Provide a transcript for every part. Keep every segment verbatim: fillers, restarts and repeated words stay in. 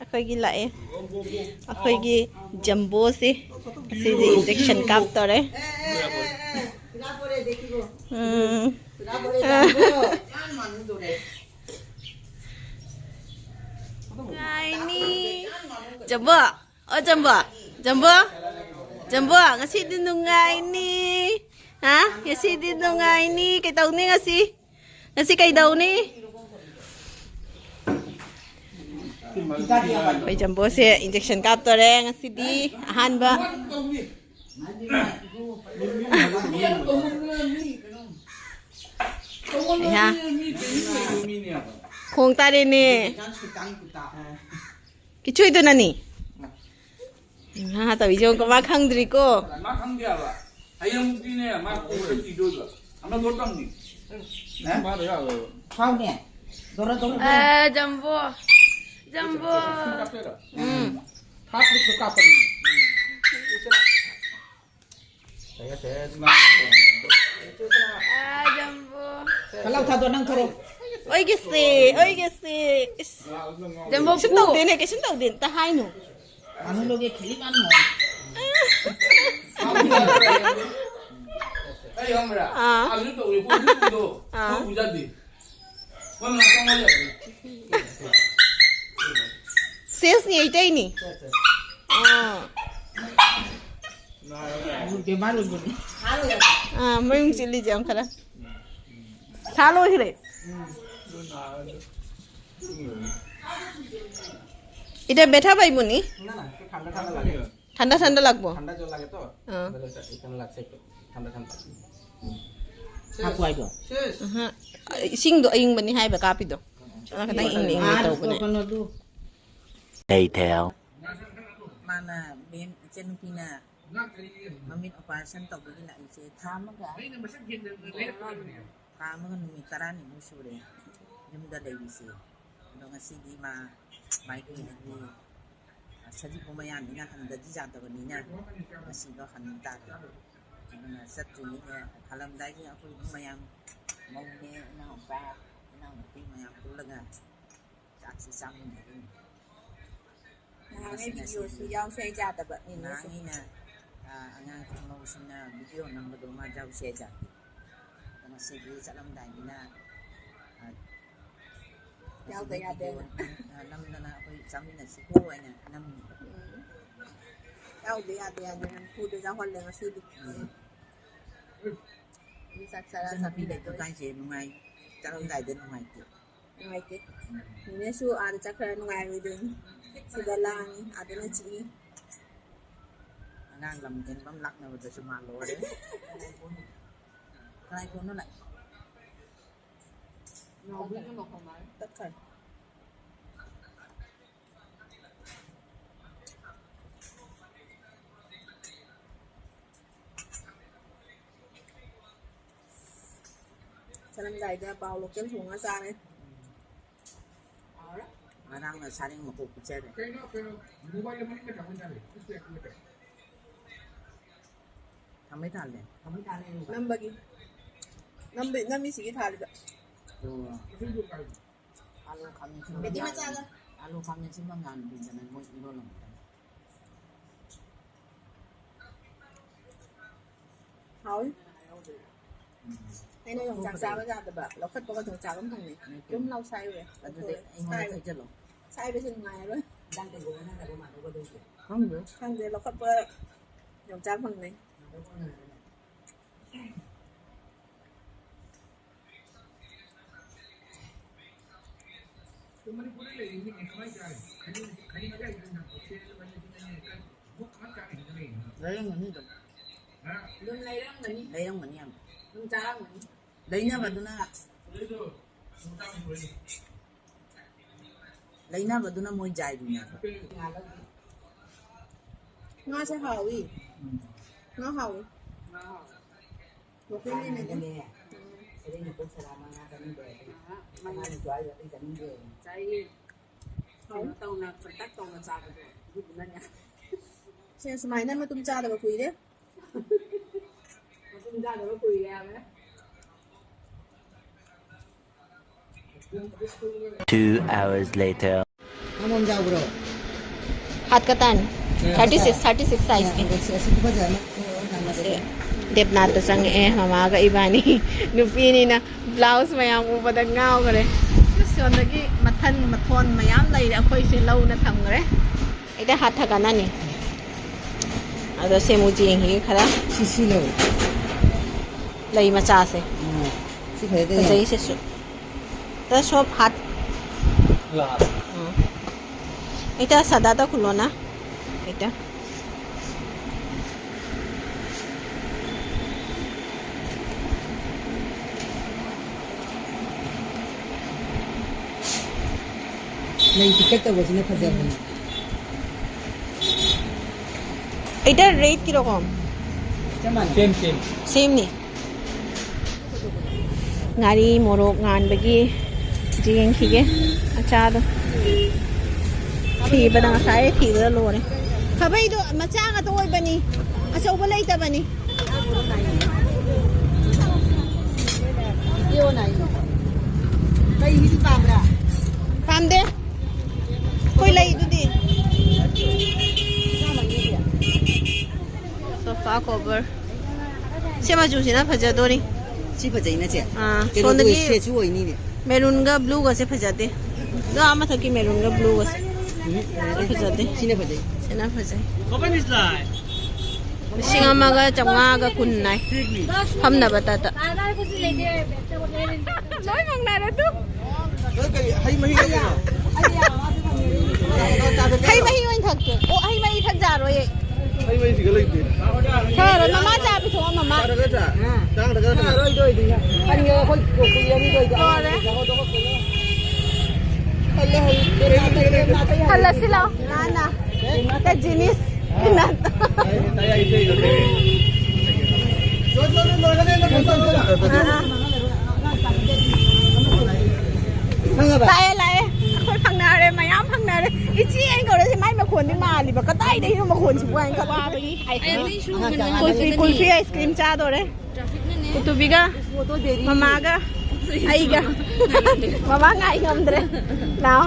ꯑꯩꯈꯣꯏꯒꯤ ꯂꯥꯛꯑꯦ꯫ ꯑꯩꯈꯣꯏꯒꯤ ꯖꯝꯕꯣꯁꯦ ꯉꯁꯤꯗꯤ injection ꯀꯥꯞꯇꯣꯔꯦ꯫ ꯎꯝ꯫ ꯅꯨꯡꯉꯥꯏꯅꯤ꯫ ꯖꯝꯕꯣ, ꯑꯣ ꯖꯝꯕꯣ, ꯖꯝꯕꯣ, ꯖꯝꯕꯣ, ꯉꯁꯤꯗꯤ ꯅꯨꯡꯉꯥꯏꯅꯤ꯫ ꯍꯥ? ꯉꯁꯤꯗꯤ ꯅꯨꯡꯉꯥꯏꯅꯤ꯫ ꯀꯩꯗꯧꯅꯤ ꯉꯁꯤ? ꯉꯁꯤ ꯀꯩꯗꯧꯅꯤ? ꯑꯩꯈꯣꯏ ꯖꯝꯕꯣꯁꯦ injection ꯀꯥꯞꯇꯣꯔꯦ ꯉꯁꯤꯗꯤ ꯑꯍꯥꯟꯕ꯫ ꯑꯩꯍꯥ꯫ ꯈꯣꯡ ꯇꯥꯔꯦꯅꯦ꯫ ꯀꯤꯆꯣꯏꯗꯨꯅꯅꯤ꯫ ꯏꯃꯥ ꯇꯧꯏꯁꯦ ꯌꯦꯡꯉꯨꯀꯣ, ꯃꯥ ꯈꯪꯗ꯭ꯔꯤꯀꯣ꯫ ꯃꯥ ꯈꯪꯗꯦ ꯍꯥꯏꯕ꯫ ꯍꯌꯦꯡꯃꯨꯛꯇꯤꯅꯦ, ꯃꯥ ꯀꯣꯛꯇ ꯆꯤꯗꯣꯏꯕ꯫ ꯑꯃ ꯂꯣꯠ ꯇꯝꯅꯤ꯫ ꯍꯥꯎꯅꯦ꯫ ꯗꯣꯔ, ꯗꯣꯔ, ꯗꯣꯔ꯫ ꯑꯦ, ꯖꯝꯕꯣ꯫ ꯖꯝꯕꯣ꯫ ꯎꯝ꯫ ꯊꯥꯞꯄꯗ ꯀꯥꯞꯄꯅꯤ꯫ ꯑꯦ, ꯖꯝꯕꯣ꯫ ꯀꯂꯥꯎ ꯊꯥꯗꯣ, ꯅꯪ ꯊꯣꯔꯛꯑꯣ꯫ ꯑꯣꯏꯒꯦꯁꯦ, ꯑꯣꯏꯒꯦꯁꯦ꯫ ꯏꯁ꯫ ꯖꯝꯕꯣ ꯀꯩꯁꯨꯝ ꯄꯨ꯫ ꯇꯧꯗꯦꯅꯦ, ꯀꯩꯁꯨꯝ ꯇꯧꯗꯦ꯫ ꯑꯝꯇ ꯍꯥꯏꯅꯨ꯫ ꯉꯥꯅꯨ ꯂꯧꯒꯦ ꯈꯦꯂꯤ ꯉꯥꯅꯨ꯫ ꯑꯩ ꯈꯪꯕ꯭ꯔꯥ? ꯑꯥ꯫ ꯑꯗꯨ ꯇꯧꯔꯦ, ꯄꯣꯠ ꯑꯗꯨ ꯄꯨꯗꯣ꯫ ꯑꯥ꯫ ꯑꯩꯈꯣꯏ ꯄꯨꯖꯗꯦ꯫ ꯃꯣꯏ ꯃꯅꯥꯛ ꯆꯪꯉꯣ ꯌꯥꯗꯦ꯫ Sales ꯅꯤ, ꯑꯩꯇꯩꯅꯤ꯫ ꯑꯥ꯫ ꯕꯦꯃꯥꯔ ꯑꯣꯏꯕꯅꯤ꯫ ꯑꯥ, ꯃꯌꯨꯡ ꯆꯤꯜꯂꯤꯁꯦ ꯌꯥꯝ ꯈꯔ꯫ ꯊꯥ ꯂꯣꯏꯈ꯭ꯔꯦ꯫ এটা ব্যথা পাইবনি? না, না, একটু ঠান্ডা ঠান্ডা লাগে। ঠান্ডা ঠান্ডা লাগবো? ঠান্ডা জল লাগে তো। হ্যাঁ। তাহলে এটা এখানে লাগছে একটু ঠান্ডা ঠান্ডা। শেষ। শেষ। ꯑꯍ꯫ ꯏꯁꯤꯡꯗꯣ ꯑꯏꯪꯕꯅꯤ ꯍꯥꯏꯕ ꯀꯥꯞꯄꯤꯗꯣ꯫ ꯑꯗꯣ ꯈꯤꯇꯪ ꯏꯪꯅ ꯏꯪꯅ ꯇꯧꯕꯅꯦ꯫ Later. ꯃꯥꯅ ꯕꯦꯝ ꯏꯆꯟꯅꯨꯄꯤꯅ ꯃꯃꯤꯠ operation ꯇꯧꯕꯒꯤ ꯂꯥꯛꯏꯁꯦ ꯊꯥ ꯑꯃꯒ, ꯊꯥ ꯑꯃꯒ ꯅꯨꯃꯤꯠ ꯇꯔꯥꯅꯤꯃꯨꯛ ꯁꯨꯔꯦ ꯌꯨꯝꯗ ꯂꯩꯔꯤꯁꯦ꯫ ꯑꯗꯣ ꯉꯁꯤꯗꯤ ꯃꯥ ꯃꯥꯏꯒꯤ ꯍꯥꯏꯗꯤ ꯁꯖꯤꯕꯨ ꯃꯌꯥꯅꯤꯅ ꯍꯟꯗꯗꯤ ꯌꯥꯗꯕꯅꯤꯅ ꯉꯁꯤꯗꯣ ꯍꯟ ꯇꯥꯔꯦ꯫ ꯑꯗꯨꯅ ꯆꯠꯇ꯭ꯔꯤꯉꯩꯗ ꯍꯜꯂꯝꯗꯥꯏꯒꯤ ꯑꯩꯈꯣꯏ ꯃꯌꯥꯝ ꯃꯧꯅꯦ, ꯏꯅꯥꯎꯄꯥ, ꯏꯅꯥꯎꯅꯨꯄꯤ ꯃꯌꯥꯝ ꯄꯨꯜꯂꯒ ꯆꯥꯛꯁꯤ ꯆꯥꯃꯤꯟꯅꯗꯣꯏꯅꯤ꯫ ꯉꯁꯤ ꯉꯁꯤꯗꯤ ꯚꯤꯗꯤꯑꯣꯁꯨ ꯌꯥꯎꯁꯦ ꯍꯥꯏ ꯌꯥꯗꯕ ꯅꯦꯅꯦꯁꯨ꯫ ꯑꯉꯥꯡꯅꯤꯅ, ꯑ, ꯑꯉꯥꯡ ꯈꯪꯍꯧꯁꯤꯅ ꯚꯤꯗꯤꯑꯣ ꯅꯝꯕꯗꯣ ꯃꯥ ꯌꯥꯎꯁꯦ ꯍꯥꯏ ꯌꯥꯗꯦ꯫ ꯉꯁꯤꯗꯤ ꯆꯠꯂꯝꯗꯥꯏꯅꯤꯅ, ꯑ, ꯌꯥꯎꯗ ꯉꯁꯤꯗꯤ ꯌꯥꯗꯦꯅ꯫ ꯚꯤꯗꯤꯑꯣ ꯅꯝ-, ꯑ, ꯅꯝꯗꯅ ꯑꯩꯈꯣꯏ ꯆꯥꯃꯤꯟꯅꯁꯤꯀꯣ ꯍꯥꯏꯅ ꯅꯝꯃꯤꯕ꯫ ꯎꯝ꯫ ꯌꯥꯎꯗ ꯌꯥꯗꯦ ꯍꯥꯏꯅ ꯅꯝꯐꯨꯗ ꯌꯥꯎꯍꯜꯂꯦ ꯉꯁꯤꯗꯤ꯫ ꯎꯝ꯫ ꯆꯥꯛ ꯆꯔꯥ ꯏꯆꯟꯅꯨꯄꯤ ꯂꯩꯇ ꯆꯥꯃꯤꯟꯅꯗꯣꯏ꯫ ꯀꯥꯏꯁꯦ ꯅꯨꯡꯉꯥꯏ-, ꯆꯠꯂꯝꯗꯥꯏꯗ ꯅꯨꯡꯉꯥꯏꯇꯦ꯫ ꯅꯨꯡꯉꯥꯏꯇꯦ꯫ ꯎꯝ꯫ ꯅꯦꯅꯦꯁꯨ ꯑꯥꯗ ꯆꯠꯈ꯭ꯔ ꯅꯨꯡꯉꯥꯏꯔꯣꯏꯗꯣꯏꯅꯤ꯫ ꯁꯤꯗ ꯂꯥꯡꯉꯤ, ꯑꯥꯗꯅ ꯆꯤꯛꯏ꯫ ꯑꯉꯥꯡ ꯂꯝ ꯍꯦꯟꯕ ꯑꯃ ꯂꯥꯛꯅꯕꯗꯁꯨ ꯃꯥ ꯂꯣꯏꯔꯦ꯫ ꯀꯅꯥꯏ ꯐꯣꯟꯅꯣ ꯂꯥꯛꯏ? ꯅꯥꯎꯕꯤꯒꯤ ꯃꯈꯣꯟ ꯃꯥꯜꯂꯦ꯫ ꯇꯠꯈ꯭ꯔꯦ꯫ ꯆꯠꯂꯝꯗꯥꯏꯗ ꯄꯥꯎ ꯂꯣꯀꯦꯜ ꯊꯣꯡꯉ ꯆꯥꯔꯦ꯫ ꯉꯔꯥꯡꯅ ꯁꯥꯔꯦꯡ ꯃꯀꯣꯛ ꯄꯤꯖꯔꯦ꯫ ꯀꯩꯅꯣ, ꯀꯩꯅꯣ, ꯃꯣꯕꯥꯏꯜ ꯃꯅꯤꯡꯗ ꯊꯝꯃ ꯆꯥꯔꯦ꯫ ꯊꯝꯕꯩ ꯊꯥꯜꯂꯦ꯫ ꯊꯝꯕꯩ ꯊꯥꯜꯂꯦ꯫ ꯅꯝꯕꯒꯤ꯫ ꯅꯝꯕ-, ꯅꯝꯃꯤꯁꯤꯒꯤ ꯊꯥꯜꯂꯤꯕ꯫ ꯑꯣ꯫ ꯑꯂꯨ ꯈꯥꯃꯦꯟ ꯑꯁꯤꯟꯕ ꯕꯦꯇꯤ ꯃꯆꯥꯗꯣ꯫ ꯉꯥꯟ-, ꯑꯂꯨ ꯈꯥꯃꯦꯟ ꯑꯁꯤꯟꯕ ꯉꯥꯟꯕꯤꯗꯅ ꯃꯣꯏ ꯏꯔꯣꯜꯂꯝꯕꯗ꯫ ꯍꯥꯎꯏ꯫ ꯎꯝ꯫ ꯑꯩꯅ ꯌꯣꯡꯆꯥꯛ ꯆꯥꯕ ꯌꯥꯗꯕ, ꯂꯧꯈꯠꯄꯒ ꯑꯗꯨꯝ ꯆꯥꯕ ꯐꯪꯉꯦ꯫ ꯅꯠꯇꯦ꯫ ꯌꯨꯝ ꯂꯥꯎ ꯁꯥꯏꯔꯨꯔꯦ꯫ ꯑꯗꯨꯗꯤ ꯑꯩꯉꯣꯟꯗ ꯁꯥꯏꯕ-, ꯊꯩꯖꯜꯂꯣ꯫ ꯁꯥꯏꯕꯁꯦ ꯅꯨꯡꯉꯥꯏꯔꯔꯣꯏ꯫ ꯏꯟꯖꯥꯡ ꯀꯩꯒꯨꯝꯕ ꯅꯪꯅ ꯑꯗꯨꯝ ꯃꯥꯟꯅꯧꯒꯗꯣꯏꯁꯦ꯫ ꯈꯪꯗꯦ꯫ ꯈꯪꯗꯦ, ꯂꯧꯈꯠꯄ ꯌꯣꯡꯆꯥꯛ ꯐꯪꯅꯩ꯫ ꯃꯥꯟꯅꯧ ꯐꯪꯅꯗꯅ꯫ ꯂꯩꯔꯝꯒꯅꯤ ꯑꯗꯨꯝ꯫ ꯑꯗꯨꯝ ꯂꯩꯔꯝꯒꯅꯤ꯫ ꯂꯩꯔꯝꯒꯅꯤ ꯌꯥꯝ꯫ ꯑꯗꯨꯝ ꯆꯥꯔꯝꯒꯅꯤ꯫ ꯂꯩꯅꯕꯗꯨꯅ, ꯂꯩꯅꯕꯗꯨꯅ ꯃꯣꯏ ꯖꯥꯏꯗꯨꯅꯦ꯫ ꯉꯥꯁꯦ ꯍꯥꯎꯏ꯫ ꯎꯝ꯫ ꯉꯥ ꯍꯥꯎꯏ꯫ ꯉꯥ ꯍꯥꯎꯏ꯫ ꯂꯣꯀꯦꯜꯒꯤꯅꯦ꯫ ꯆꯥꯅꯤꯡꯉꯦ꯫ ꯎꯝ꯫ ꯁꯔꯦꯡ ꯃꯀꯣꯛ ꯁꯂꯥ ꯃꯉꯥ ꯆꯥꯅꯤꯡꯗꯦ ꯑꯩ꯫ ꯑꯍꯥ, ꯃꯥꯅꯦ꯫ ꯃꯉꯥꯅꯤ ꯁ꯭ꯋꯥꯏꯗ ꯑꯇꯩ ꯆꯥꯅꯤꯡꯗꯦ꯫ ꯆꯥꯏꯌꯦ꯫ ꯍꯥꯎ꯫ ꯀꯩꯅꯣ ꯇꯧꯅ, ꯀꯟꯇꯛ ꯇꯧꯅ ꯆꯥꯕꯗꯣ, ꯑꯗꯨꯗꯨꯅꯅꯦ꯫ ꯁꯦ, ꯁꯨꯃꯥꯏꯅ ꯃꯇꯨꯝ ꯆꯥꯗꯕ ꯀꯨꯏꯔꯦ꯫ ꯃꯇꯨꯝ ꯆꯥꯗꯕ ꯀꯨꯏꯔꯦ ꯍꯥꯏꯕ꯫ Two hours later. ꯁꯪꯒꯣꯝ ꯌꯥꯎꯕ꯭ꯔꯣ? ꯀꯠ ꯀꯇꯥꯅꯤ꯫ ꯊꯥꯔꯇꯤ ꯁꯤꯛꯁ, ꯊꯥꯔꯇꯤ ꯁꯤꯛꯁ ꯁꯥꯏꯖꯀꯤ꯫ ꯗꯦꯕꯅꯥꯠꯇ ꯆꯪꯉꯛꯑꯦ ꯃꯃꯥꯒ ꯏꯕꯥꯅꯤ꯫ ꯅꯨꯄꯤꯅꯤꯅ ꯕ꯭ꯂꯥꯎꯁ ꯃꯌꯥꯝ ꯎꯕꯗ ꯉꯥꯎꯈ꯭ꯔꯦ꯫ ꯁꯣꯝꯗꯒꯤ ꯃꯊꯟ ꯃꯊꯣꯟ ꯃꯌꯥꯝ ꯂꯩꯔꯦ, ꯑꯩꯈꯣꯏꯁꯦ ꯂꯧꯅ ꯊꯝꯈ꯭ꯔꯦ꯫ ꯑꯩꯗ ꯍꯥꯠꯊꯒꯅꯅꯤ꯫ ꯑꯗꯣ ꯁꯦꯃꯨ ꯆꯦꯡꯁꯤ ꯈꯔ ꯁꯤ ꯁꯤ ꯂꯧ꯫ ꯂꯩ ꯃꯆꯥꯁꯦ꯫ ꯎꯝ꯫ ꯁꯤ ꯐꯖꯗꯦ꯫ ꯐꯖꯩ ꯁꯤꯁꯨ꯫ ꯇ ꯁꯣꯞ ꯍꯥꯠ꯫ ꯂꯥꯛ꯫ ꯎꯝ꯫ ꯏꯇ ꯁꯗꯥ ꯇ ꯈꯨꯂꯣꯅ꯫ ꯏꯇ꯫ ꯂꯩ ꯄꯤꯛꯇꯛ ꯇꯧꯕꯁꯤꯅ ꯐꯖꯕꯅꯤ꯫ ꯏꯇ ꯔꯦꯠ ꯀꯤꯔꯣꯀꯣ? ꯆꯞ ꯃꯥꯟꯅꯩ꯫ ꯁꯦꯝ, ꯁꯦꯝ꯫ ꯁꯦꯝꯅꯤ꯫ ꯉꯥꯔꯤ ꯃꯣꯔꯣꯛ ꯉꯥꯟꯕꯒꯤ ꯌꯦꯡꯈꯤꯒꯦ ꯑꯆꯥꯗꯣ꯫ ꯊꯤꯕꯗ ꯉꯁꯥꯏ ꯊꯤꯕꯗ ꯂꯣꯏꯔꯦ꯫ ꯈꯥꯕꯩꯗꯣ ꯃꯆꯥ ꯉꯥꯛꯇ ꯑꯣꯏꯕꯅꯤ, ꯑꯆꯧꯕ ꯂꯩꯇꯕꯅꯤ꯫ ꯀꯩ ꯍꯤꯗꯤ ꯄꯥꯝꯕ꯭ꯔꯥ? ꯄꯥꯝꯗꯦ꯫ ꯑꯩꯈꯣꯏ ꯂꯩꯗꯨꯗꯤ꯫ Sofa cover. ꯁꯤ ꯃꯆꯨꯁꯤꯅ ꯐꯖꯗꯣꯔꯤ꯫ ꯁꯤ ꯐꯖꯩꯅ ꯆꯦ꯫ ꯑꯥ, ꯀꯩꯅꯣꯗꯣ ꯁꯣꯝꯗꯒꯤ ꯏꯁꯇ꯭ꯔꯦꯠꯁꯨ ꯑꯣꯏꯅꯤꯅꯦ꯫ ꯃꯦꯔꯨꯟꯒ ꯕ꯭ꯂꯨꯒꯁꯦ ꯐꯖꯗꯦ꯫ ꯑꯗꯣ ꯑꯥ ꯃꯊꯛꯀꯤ ꯃꯦꯔꯨꯟꯒ ꯕ꯭ꯂꯨꯒꯁꯦ꯫ ꯎꯝ, ꯁꯤ ꯐꯖꯗꯦ꯫ ꯁꯤꯅ ꯐꯖꯩ꯫ ꯁꯤꯅ ꯐꯖꯩ꯫ ꯂꯤꯁꯤꯡ ꯑꯃꯒ ꯆꯥꯝꯃꯉꯥꯒ ꯀꯨꯟ ꯅꯥꯏ꯫ ꯐꯝꯅꯕ ꯇꯥꯇ꯫ ꯂꯣꯏ ꯐꯪꯅꯔꯦ ꯑꯗꯨ꯫ ꯅꯣꯏ ꯀꯔꯤ ꯍꯩ ꯃꯍꯤ ꯂꯩꯒꯦ? ꯍꯩ ꯃꯍꯤ ꯑꯣꯏꯅ ꯊꯛꯀꯦ꯫ ꯑꯣ, ꯍꯩ ꯃꯍꯤ ꯊꯛꯖꯔꯣꯏꯌꯦ꯫ ꯍꯩ ꯃꯍꯤꯁꯤꯒ ꯂꯩꯇꯦ꯫ ꯊꯛꯑꯔꯣꯏ꯫ ꯃꯃꯥ ꯆꯥ ꯄꯤꯊꯣꯛꯑꯣ, ꯃꯃꯥ꯫ ꯆꯥ ꯊꯛꯀꯗ꯭ꯔꯥ? ꯆꯥ ꯊꯛꯀꯗ꯭ꯔꯥ? ꯊꯛꯑꯔꯣꯏ, ꯑꯗꯨ ꯑꯣꯏꯗꯤ꯫ ꯀꯔꯤ ꯑꯩꯈꯣꯏ ꯀꯣꯛ ꯀꯨꯏꯔꯅꯤ, ꯑꯗꯨ ꯑꯣꯏꯗꯤ꯫ ꯂꯣꯏꯔꯦ꯫ ꯍꯜꯂꯁꯤ ꯂꯥꯎ꯫ ꯅꯥꯅ꯫ ꯀ ꯖꯤꯅꯤꯁ꯫ ꯂꯥꯛꯑꯦ, ꯂꯥꯛꯑꯦ꯫ ꯑꯩꯈꯣꯏ ꯐꯪꯅꯔꯦ, ꯃꯌꯥꯝ ꯐꯪꯅꯔꯦ꯫ ꯏꯆꯦ ꯑꯩꯅ ꯀꯧꯔꯁꯦ ꯃꯥꯏ ꯃꯈꯣꯟꯗꯤ ꯃꯥꯜꯂꯤꯕ꯫ ꯀꯗꯥꯏꯗꯒꯤꯅꯣ ꯃꯈꯣꯟꯁꯤꯕꯨ ꯍꯥꯏꯅ ꯈꯜꯂꯦ꯫ ꯀꯨꯜꯐꯤ, ꯀꯨꯜꯐꯤ ꯑꯥꯏꯁ ꯀ꯭ꯔꯤꯝ ꯆꯥꯗꯣꯔꯦ꯫ ꯀꯨꯇꯨꯕꯤꯒ, ꯃꯃꯥꯒ, ꯑꯩꯒ꯫ ꯃꯃꯥ ꯉꯥꯏ ꯉꯝꯗ꯭ꯔꯦ꯫ ꯂꯥꯛꯑꯣ꯫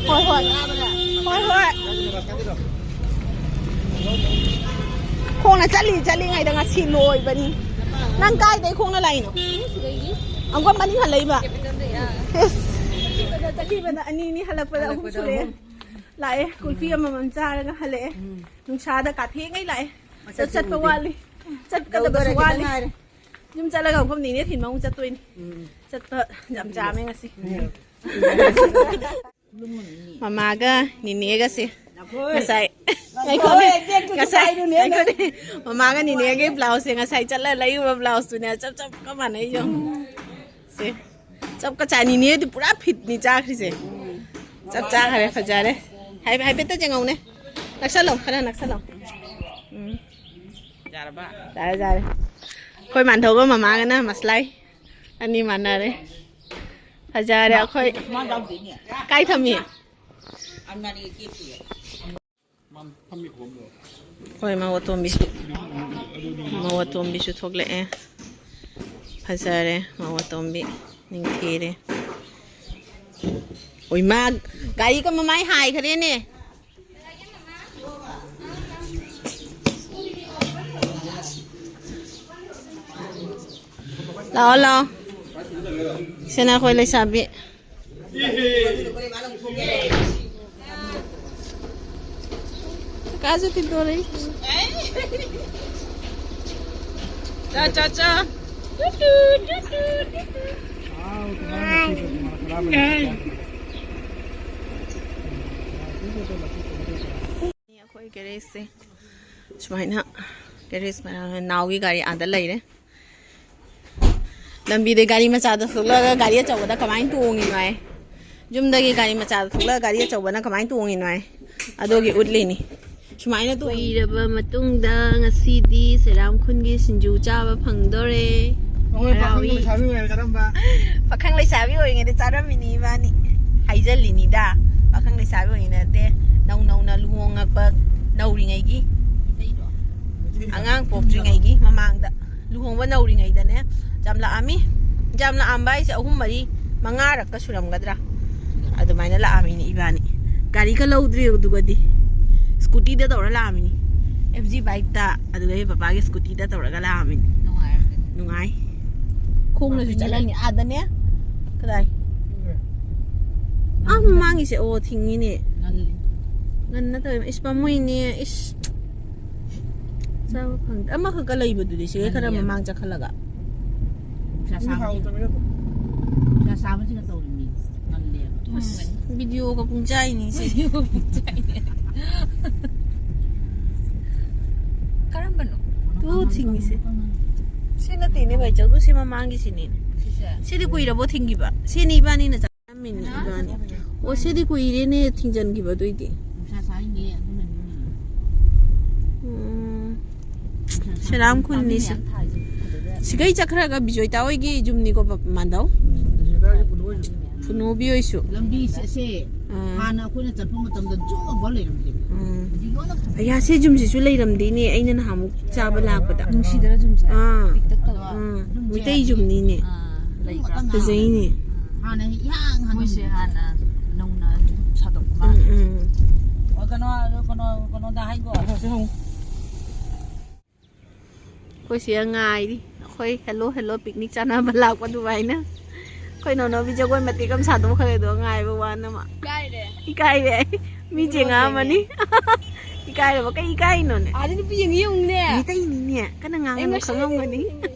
ꯍꯣꯏ ꯍꯣꯏ꯫ ꯍꯣꯏ ꯍꯣꯏ꯫ ꯈꯣꯡꯅ ꯆꯠꯂꯤ ꯆꯠꯂꯤꯉꯩꯗ ꯉꯁꯤ ꯂꯣꯏꯕꯅꯤ꯫ ꯅꯪ ꯀꯥꯏꯗꯩ ꯈꯣꯡꯅ ꯂꯥꯛꯏꯅꯣ? ꯑꯃꯨꯛꯀ ꯃꯅꯤꯡ ꯍꯜꯂꯛꯏꯕ? ꯏꯁ꯫ ꯆꯠꯈꯤꯕꯗ ꯑꯅꯤꯅꯤ, ꯍꯜꯂꯛꯄꯗ ꯑꯍꯨꯝ ꯁꯨꯔꯛꯑꯦ꯫ ꯂꯥꯛꯑꯦ, ꯀꯨꯜꯐꯤ ꯑꯃꯃꯝ ꯆꯥꯔꯒ ꯍꯜꯂꯛꯑꯦ꯫ ꯅꯨꯡꯁꯥꯗ ꯀꯥꯊꯦꯛꯉꯩ ꯂꯥꯛꯑꯦ꯫ ꯆꯠꯄ ꯋꯥꯠꯂꯤ꯫ ꯆꯠꯀꯗꯕꯁꯨ ꯋꯥꯠꯂꯤ꯫ ꯌꯨꯝ ꯆꯠꯂꯒ ꯑꯃꯨꯛ ꯅꯤꯅꯦ ꯊꯤꯟꯕ ꯑꯃꯨꯛ ꯆꯠꯇꯣꯏꯅꯤ꯫ ꯆꯠꯄ ꯌꯥꯝ ꯆꯥꯝꯃꯦ ꯉꯁꯤ꯫ ꯃꯃꯥꯒ ꯅꯤꯅꯦꯒꯁꯦ ꯉꯁꯥꯏ ꯉꯥꯏꯈꯣꯅꯦ, ꯉꯁꯥꯏ ꯉꯥꯏꯈꯣꯅꯦ꯫ ꯃꯃꯥꯒ ꯅꯤꯅꯦꯒꯤ ꯕ꯭ꯂꯥꯎꯁꯁꯦ ꯉꯁꯥꯏ ꯆꯠꯂ ꯂꯩꯔꯨꯕ ꯕ꯭ꯂꯥꯎꯁꯇꯨꯅꯦ ꯆꯞ ꯆꯞꯀ ꯃꯥꯟꯅꯩ ꯌꯦꯡꯉꯣ꯫ ꯁꯦ, ꯆꯞꯀ ꯆꯥ꯫ ꯅꯤꯅꯦꯗꯤ ꯄꯨꯔꯥ ꯐꯤꯠꯅꯤ ꯆꯥꯈ꯭ꯔꯤꯁꯦ꯫ ꯆꯞ ꯆꯥꯈ꯭ꯔꯦ, ꯐꯖꯔꯦ꯫ ꯍꯥꯏꯐꯦꯠ ꯍꯥꯏꯐꯦꯠꯇ ꯌꯦꯡꯉꯧꯅꯦ꯫ ꯅꯛꯁꯜꯂꯣ, ꯈꯔ ꯅꯛꯁꯜꯂꯣ꯫ ꯎꯝ꯫ ꯌꯥꯔꯕ? ꯌꯥꯔꯦ ꯌꯥꯔꯦ꯫ ꯑꯩꯈꯣꯏ ꯃꯥꯟꯊꯧꯒ ꯃꯃꯥꯒꯅ ꯃꯁꯂꯥꯏ꯫ ꯑꯅꯤ ꯃꯥꯟꯅꯔꯦ꯫ ꯐꯖꯔꯦ ꯑꯩꯈꯣꯏ꯫ ꯀꯥꯏ ꯊꯝꯃꯤ? ꯍꯣꯏ, ꯃꯧ ꯑꯇꯣꯝꯕꯤꯁꯨ, ꯃꯧ ꯑꯇꯣꯝꯕꯤꯁꯨ ꯊꯣꯛꯂꯛꯑꯦ꯫ ꯐꯖꯔꯦ ꯃꯧ ꯑꯇꯣꯝꯕꯤ, ꯅꯤꯡꯊꯤꯔꯦ꯫ ꯎꯏꯃꯥ, ꯒꯥꯔꯤꯒ ꯃꯃꯥꯏ ꯍꯥꯏꯈ꯭ꯔꯦꯅꯦ꯫ ꯂꯥꯛꯑꯣ ꯂꯥꯛꯑꯣ꯫ ꯁꯤꯅ ꯑꯩꯈꯣꯏ ꯂꯩꯁꯥꯕꯤ꯫ ꯀꯥꯁꯨ ꯊꯤꯟꯗꯣꯔꯛꯏ꯫ ꯆꯥ, ꯆꯥ, ꯆꯥ꯫ ꯑꯩꯈꯣꯏ ꯒꯦꯔꯦꯖꯁꯦ ꯁꯨꯃꯥꯏꯅ, ꯒꯦꯔꯦꯖ ꯃꯅꯥꯛ, ꯅꯥꯎꯒꯤ ꯒꯥꯔꯤ ꯑꯥꯗ ꯂꯩꯔꯦ꯫ ꯂꯝꯕꯤꯗ ꯒꯥꯔꯤ ꯃꯆꯥꯗ ꯊꯣꯛꯂꯛꯑꯒ ꯒꯥꯔꯤ ꯑꯆꯧꯕꯗ ꯀꯃꯥꯏꯅ ꯇꯣꯡꯉꯤꯅꯣ ꯍꯥꯏ꯫ ꯌꯨꯝꯗꯒꯤ ꯒꯥꯔꯤ ꯃꯆꯥꯗ ꯊꯣꯛꯂꯛꯑꯒ ꯒꯥꯔꯤ ꯑꯆꯧꯕꯅ ꯀꯃꯥꯏꯅ ꯇꯣꯡꯉꯤꯅꯣ ꯍꯥꯏ꯫ ꯑꯗꯨꯒꯤ ꯎꯠꯂꯤꯅꯤ꯫ ꯁꯨꯃꯥꯏꯅ ꯇꯣꯡꯉꯤ꯫ ꯀꯨꯏꯔꯕ ꯃꯇꯨꯡꯗ ꯉꯁꯤꯗꯤ ꯁꯦꯔꯥꯝ ꯈꯨꯟꯒꯤ ꯁꯤꯡꯖꯨ ꯆꯥꯕ ꯐꯪꯗꯣꯔꯦ꯫ ꯑꯩꯈꯣꯏ ꯄꯥꯈꯪ ꯍꯔꯥꯎꯏ꯫ ꯂꯩꯁꯥꯕꯤ ꯑꯣꯏꯔ ꯆꯥꯔꯝꯕ꯫ ꯄꯥꯈꯪ ꯂꯩꯁꯥꯕꯤ ꯑꯣꯏꯔꯤꯉꯩꯗ ꯆꯥꯔꯝꯃꯤꯅꯤ ꯏꯕꯥꯅꯤ꯫ ꯍꯥꯏꯖꯜꯂꯤꯅꯤꯗ꯫ ꯄꯥꯈꯪ ꯂꯩꯁꯥꯕꯤ ꯑꯣꯏꯔꯤꯉꯩꯗ ꯅꯠꯇꯦ, ꯅꯧ ꯅꯧꯅ ꯂꯨꯍꯣꯡꯉꯛꯄ ꯅꯧꯔꯤꯉꯩꯒꯤ, ꯑꯉꯥꯡ ꯄꯣꯛꯇ꯭ꯔꯤꯉꯩꯒꯤ ꯃꯃꯥꯡꯗ, ꯂꯨꯍꯣꯡꯕ ꯅꯧꯔꯤꯉꯩꯗꯅꯦ ꯌꯥꯝ ꯂꯥꯛꯑꯝꯃꯤ꯫ ꯌꯥꯝ ꯂꯥꯛꯑꯝꯕ ꯍꯥꯏꯁꯦ ꯑꯍꯨꯝ ꯃꯔꯤ ꯃꯉꯥꯔꯛꯀ ꯁꯨꯔꯝꯒꯗ꯭ꯔꯥ꯫ ꯑꯗꯨꯃꯥꯏꯅ ꯂꯥꯛꯑꯝꯃꯤꯅꯤ ꯏꯕꯥꯅꯤ꯫ ꯒꯥꯔꯤꯒ ꯂꯧꯗ꯭ꯔꯤ ꯑꯗꯨꯒꯗꯤ, ꯁ꯭ꯀꯨꯇꯤꯗ ꯇꯧꯔ ꯂꯥꯛꯑꯝꯃꯤꯅꯤ꯫ ꯑꯦꯐ ꯖꯤ ꯕꯥꯏꯛꯇ, ꯑꯗꯨꯒ ꯑꯩ ꯄꯄꯥꯒꯤ ꯁ꯭ꯀꯨꯇꯤꯗ ꯇꯧꯔꯒ ꯂꯥꯛꯑꯝꯃꯤꯅꯤ꯫ ꯅꯨꯡꯉꯥꯏꯔꯝꯒꯅꯤ꯫ ꯅꯨꯡꯉꯥꯏ꯫ ꯈꯣꯡꯅꯁꯨ ꯆꯠꯂꯅꯤ ꯑꯥꯗꯅꯦ꯫ ꯀꯗꯥꯏ? ꯑꯥ, ꯃꯃꯥꯡꯒꯤꯁꯦ, ꯑꯣ, ꯊꯤꯡꯉꯤꯅꯦ꯫ ꯉꯜꯂꯤ꯫ ꯉꯟꯅ ꯇꯧꯋꯦ꯫ ꯏꯁ, ꯄꯥꯝꯃꯨꯏꯅꯦ꯫ ꯏꯁ꯫ ꯆꯥꯕ ꯐꯪꯗꯦ꯫ ꯑꯃꯈꯛꯀ ꯂꯩꯕꯗꯨꯗꯤ ꯁꯤꯒ ꯈꯔ ꯉꯜꯂꯤ꯫ ꯃꯃꯥꯡ ꯆꯠꯈꯠꯂꯒ꯫ ꯅꯨꯡꯁꯥ ꯁꯥꯕꯁꯤꯒ, ꯅꯨꯡꯁꯥ ꯁꯥꯕꯁꯤꯒ ꯇꯧꯔꯤꯅꯤ꯫ ꯉꯜꯂꯦꯕ꯫ ꯑꯁ, ꯚꯤꯗꯤꯑꯣꯒ ꯄꯨꯡꯆꯥꯏꯅꯤ ꯁꯤ꯫ ꯀꯔꯝꯕꯅꯣ? ꯇꯨ ꯊꯤꯡꯉꯤꯁꯦ꯫ ꯁꯤ ꯅꯠꯇꯦꯅꯦ, ꯚꯥꯏ, ꯆꯧꯗꯨ ꯁꯤ ꯃꯃꯥꯡꯒꯤ ꯁꯤꯅꯤꯅꯦ꯫ ꯁꯤꯁꯦ? ꯁꯤꯗꯤ ꯀꯨꯏꯔꯕꯣ ꯊꯤꯡꯈꯤꯕ? ꯁꯤꯅꯤ ꯏꯕꯥꯅꯤꯅ ꯆꯥꯔꯝꯃꯤꯅꯤ ꯏꯕꯥꯅꯤ꯫ ꯑꯣ, ꯁꯤꯗꯤ ꯀꯨꯏꯔꯦꯅꯦ ꯊꯤꯡꯖꯤꯟꯈꯤꯕ ꯑꯗꯨꯏꯗꯤ꯫ ꯅꯨꯡꯁꯥ ꯁꯥꯏꯅꯦ, ꯑꯗꯨꯅꯅꯤꯅꯦ꯫ ꯎꯝ꯫ ꯁꯦꯔꯥꯝ ꯈꯨꯟꯅꯤ ꯁꯤ꯫ ꯁꯤꯒꯩ ꯆꯠꯈ꯭ꯔꯒ ꯕꯤꯖꯣꯏꯇꯥ ꯍꯣꯏꯒꯤ ꯌꯨꯝꯅꯤꯀꯣ, ꯄ-, ꯃꯥꯟꯗꯧ꯫ ꯐꯨꯅꯨꯕꯤ ꯍꯣꯏꯁꯨ꯫ ꯂꯝꯕꯤꯁꯦ, ꯑꯁꯦ ꯑꯥ꯫ ꯍꯥꯟꯅ ꯑꯩꯈꯣꯏꯅ ꯆꯠꯄ ꯃꯇꯝꯗ ꯖꯨꯝ ꯑꯃꯐꯥꯎ ꯂꯩꯔꯝꯗꯦ꯫ ꯎꯝ꯫ ꯍꯧꯖꯤꯛ ꯂꯣꯏꯅ ꯐꯨꯅꯨ꯫ ꯑꯌꯥ, ꯁꯤ ꯌꯨꯝꯁꯤꯁꯨ ꯂꯩꯔꯝꯗꯦꯅꯦ ꯑꯩꯅ ꯅꯍꯥꯟꯃꯨꯛ ꯆꯥꯕ ꯂꯥꯛꯄꯗ꯫ ꯅꯨꯡꯁꯤꯗꯔ ꯌꯨꯝꯁꯦ? ꯑꯥ꯫ ꯄꯤꯛꯇꯛ ꯇꯧꯔ꯫ ꯑꯥ꯫ ꯌꯨꯝꯁꯦ ꯃꯩꯇꯩ ꯍꯥꯏꯗꯤ, ꯌꯨꯝꯅꯤꯅꯦ꯫ ꯑꯥ, ꯂꯩꯕ꯭ꯔꯥ? ꯐꯖꯩꯅꯦ꯫ ꯍꯥꯟꯅ ꯏꯍꯥꯡ ꯍꯥꯡꯉꯝꯃꯤ꯫ ꯃꯣꯏꯁꯦ ꯍꯥꯟꯅ ꯅꯧꯅ ꯁꯨꯝ ꯁꯥꯗꯣꯛꯄ ꯎꯝ, ꯃꯥꯜꯂꯦ꯫ ꯎꯝ꯫ ꯑꯣ, ꯀꯩꯅꯣ, ꯀꯩꯅꯣ, ꯀꯩꯅꯣꯗ ꯍꯥꯏꯒꯣ꯫ ꯑꯩꯈꯣꯏ ꯁꯤꯗ ꯉꯥꯏꯔꯤ꯫ ꯑꯩꯈꯣꯏ hello, hello picnic ꯆꯥꯅꯕ ꯂꯥꯛꯄ ꯑꯗꯨꯃꯥꯏꯅ꯫ ꯑꯩꯈꯣꯏ ꯅꯣꯅꯣꯕꯤ ꯖꯒꯣꯏ ꯃꯇꯦꯛ ꯑꯃ ꯁꯥꯗꯣꯛꯈ꯭ꯔꯦ ꯑꯗꯣ ꯉꯥꯏꯕ ꯋꯥꯅ ꯃꯥ꯫ ꯏꯀꯥꯏꯔꯦ꯫ ꯏꯀꯥꯏꯔꯦ ꯑꯩ꯫ ꯃꯤ ꯏꯀꯥꯏꯔꯦ꯫ ꯆꯦꯡꯉꯛꯑꯃꯅꯤ꯫ ꯏꯀꯥꯏꯔꯕ? ꯀꯩ ꯏꯀꯥꯏꯅꯣꯅꯦ? ꯑꯥꯗ ꯅꯨꯄꯤ ꯌꯦꯡꯉꯤ ꯌꯦꯡꯉꯨꯅꯦ꯫ ꯃꯤꯇꯩꯅꯤꯅꯦ꯫ ꯀꯟꯅ ꯑꯩ ꯉꯥꯡꯉꯅꯨ, ꯉꯁꯥꯏꯗꯒꯤ ꯈꯪꯉꯝꯒꯅꯤ꯫ ꯌꯦꯡꯉꯤꯅꯦ꯫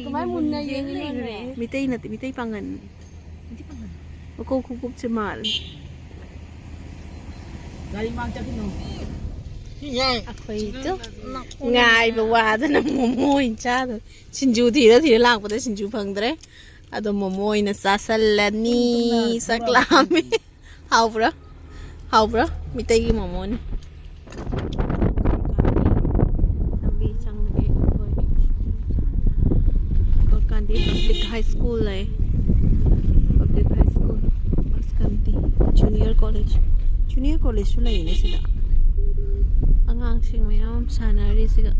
ꯀꯃꯥꯏ ꯃꯨꯟꯅ ꯌꯦꯡꯉꯤꯅꯣꯅꯦ? ꯃꯤꯇꯩ ꯅꯠꯇꯦ, ꯃꯤꯇꯩ ꯄꯥꯡꯒꯟ꯫ ꯃꯀꯣꯛ ꯈꯨꯀꯨꯞꯁꯦ ꯃꯥꯜꯂꯦ꯫ ꯒꯥꯔꯤ ꯃꯥꯡ ꯆꯠꯈꯤꯅꯨ꯫ ꯑꯩꯈꯣꯏꯗꯣ ꯉꯥꯏꯕ ꯋꯥꯗꯅ ꯃꯣꯃꯣ ꯑꯣꯏꯅ ꯆꯥꯗꯣꯏ꯫ ꯁꯤꯡꯖꯨ ꯊꯤꯔ ꯊꯤꯔ ꯂꯥꯛꯄꯗ ꯁꯤꯡꯖꯨ ꯐꯪꯗ꯭ꯔꯦ꯫ ꯑꯗꯣ ꯃꯣꯃꯣ ꯑꯣꯏꯅ ꯆꯥꯁꯜꯂꯅꯤ꯫ ꯆꯥꯛ ꯂꯥꯝꯃꯦ꯫ ꯍꯥꯎꯕ꯭ꯔꯥ? ꯍꯥꯎꯕ꯭ꯔꯥ? ꯃꯤꯇꯩꯒꯤ ꯃꯣꯃꯣꯅꯤ꯫ ꯂꯝꯕꯤ ꯆꯪꯉꯛꯑꯦ ꯑꯩꯈꯣꯏ꯫ ꯀꯥꯟꯗꯤ public high school ꯂꯩ꯫ Public high school, ꯃꯁꯀꯟꯗꯤ junior college꯫ Junior collegeꯁꯨ ꯂꯩꯅꯦ ꯁꯤꯗ꯫ ꯑꯉꯥꯡꯁꯤꯡ ꯃꯌꯥꯝ ꯑꯃ ꯁꯥꯟꯅꯔꯤ ꯁꯤꯗ꯫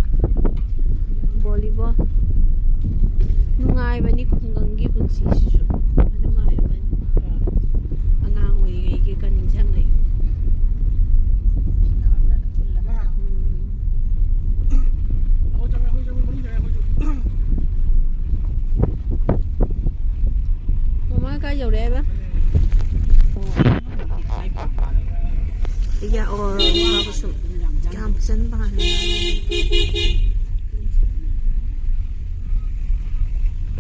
Volleyball꯫ ꯅꯨꯡꯉꯥꯏꯕꯅꯤ ꯈꯨꯡꯒꯪꯒꯤ ꯄꯨꯟꯁꯤꯁꯤꯁꯨ꯫ ꯅꯨꯡꯉꯥꯏꯕꯅꯤ꯫ ꯀꯥꯏ ꯌꯧꯔꯦ ꯍꯥꯏꯕ? ꯌꯥ-, ꯑꯣ, ꯃꯥꯕꯨꯁꯨ ꯌꯥꯝ ꯐꯖꯅ ꯄꯥꯜꯂꯦ꯫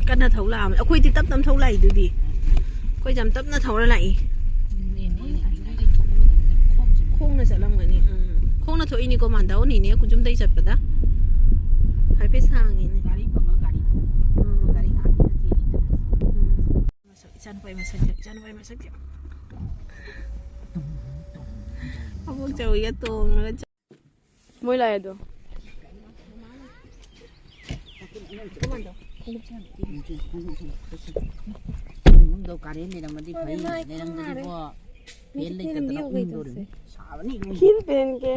ꯀꯟꯅ ꯊꯧ ꯂꯥꯛꯑꯕꯅꯦ꯫ ꯑꯩꯈꯣꯏꯗꯤ ꯇꯞ ꯇꯞ ꯊꯧ ꯂꯥꯛꯏꯗꯨꯗꯤ꯫ ꯑꯩꯈꯣꯏꯗꯤ ꯌꯥꯝ ꯇꯞꯅ ꯊꯧꯔ ꯂꯥꯛꯏ꯫ ꯈꯣꯡꯅ ꯆꯠꯂꯝꯒꯅꯤ꯫ ꯎꯝ꯫ ꯈꯣꯡꯅ ꯊꯣꯛꯏꯅꯤꯀꯣ, ꯃꯥꯟꯗꯧꯅꯤꯅꯦ, ꯈꯨꯖꯨꯝꯗꯩ ꯆꯠꯄꯗ꯫ ꯍꯥꯏꯐꯦꯠ ꯁꯥꯡꯉꯤꯅꯦ꯫ ꯒꯥꯔꯤ ꯐꯪꯉ ꯒꯥꯔꯤ ꯊꯧ꯫ ꯎꯝ꯫ ꯒꯥꯔꯤ ꯉꯥꯛꯇ ꯆꯦꯜꯂꯤꯗꯅ꯫ ꯎꯝ꯫ ꯃꯁꯛ, ꯏꯆꯥꯅꯨꯄꯥꯒꯤ ꯃꯁꯛꯁꯦ, ꯏꯆꯥꯅꯨꯄꯥꯒꯤ ꯃꯁꯛꯁꯦ꯫ ꯑꯕꯣꯛ ꯆꯥꯎꯕꯤꯒ ꯇꯣꯡꯉꯒ ꯆꯠ-, ꯃꯣꯏ ꯂꯥꯛꯑꯦ ꯑꯗꯣ꯫ ꯃꯣꯏ ꯏꯃꯨꯡꯗꯣ ꯀꯥꯔꯦꯟ ꯂꯩꯔꯝꯃꯗꯤ ꯐꯩ, ꯂꯩꯔꯝꯗ꯭ꯔꯗꯤꯀꯣ, ꯐꯦꯟ ꯂꯩꯇꯗꯅ ꯎꯪꯗꯣꯔꯤꯃꯤ꯫ ꯁꯥꯕꯅ ꯏꯃꯨꯡꯗꯣ꯫ ꯈꯤꯜ ꯄꯦꯟ ꯀꯦ꯫